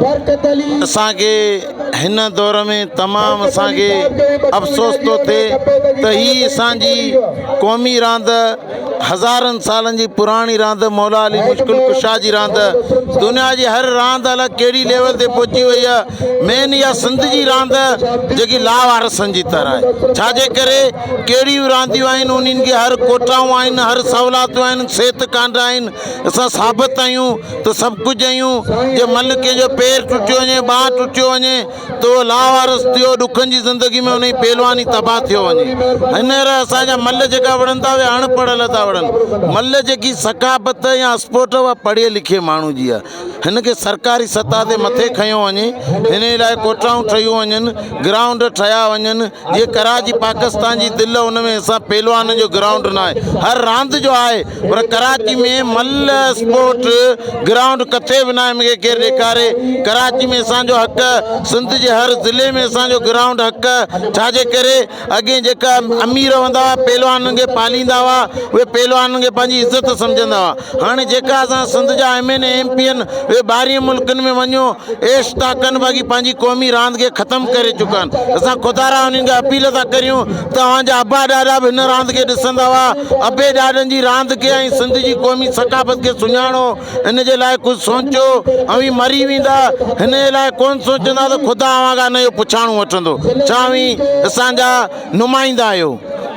اسان کي هن دور ۾ تمام اسان کي افسوس ٿو ٿئي ته هي اسان جي قومي راند هزارن سالن جي پراڻي راند مولا علي مشڪل ڪشا جي راند دنيا جي هر راند الائي ڪهڙي ليول تي پهچي وئي آهي مين اها سنڌ جي راند جيڪي لاوارثن جي طرح آهي ڇا جي ڪري ڪهڙيون رانديون آهن انهن کي هر ڪوٽائون آهن هر سهولتون آهن صحت ڪانڊ آهن اسان ثابت آهيون ته سڀ ڪجهه آهيون جي مل ڪنهن جو پير ٽٽيو وڃي ٻانهن ٽٽيو وڃي ته اهو لاوارث ٿيو ڏکن جي زندگي ۾ انهي پهلواني تباهه ٿيو وڃي هينئر اسان جا مل جيڪا وڙهن ٿا اهي اڻ پڙهيل ٿا وڙهن مل جيڪي ثقافت يا اسپورٽ اها پڙهيي لکيي ماڻهو جي آهي هن کي سرڪاري سطح تي مٿي کنيو وڃي هن لاء ڪوٽائون ٺهيون وڃن گرائونڊ ٺهيا وڃن جيئن ڪراچي پاڪستان جي دل ان ۾ اسان پهلوانن جو گرائونڊ نه آهي هر راند جو آهي پر ڪراچي ۾ مل اسپورٽ گرائونڊ ڪٿي به ناهي مونکي ڪير ڏيکاري ڪراچي ۾ اسان جو حق سنڌ جي هر ضلعي ۾ اسان جو گرائونڊ حق ڇا جي ڪري اڳي جيڪا امير هوندا هئا پهلوانن کي پاليندا هئا اهي پهلوانن کي پنهنجي عزت سمجهندا هئا هاڻي جيڪا اسان سنڌ جا ايم اين اي ايم پي آهن اهي ٻاهرين ملڪن ۾ وڃو عيش ٿا ڪن باقي پنهنجي قومي راند کي ختم ڪري چڪا آهن اسان خدا را انهن کي اپيل ٿا ڪريون ته اوهان جا ابا ڏاڏا به هن راند کي ڏسندا هئا ابي ڏاڏن جي راند کي ۽ سنڌ جي قومي ثقافت کي سڃاڻو ان جي لاء ڪجهه سوچو اوهين مري ويندا هن جي لاء ڪونه سوچندا ته خدا اوهان کان ان جو پڇاڻو وٺندو ڇا اوهين اسان جا نمائندا آهيو.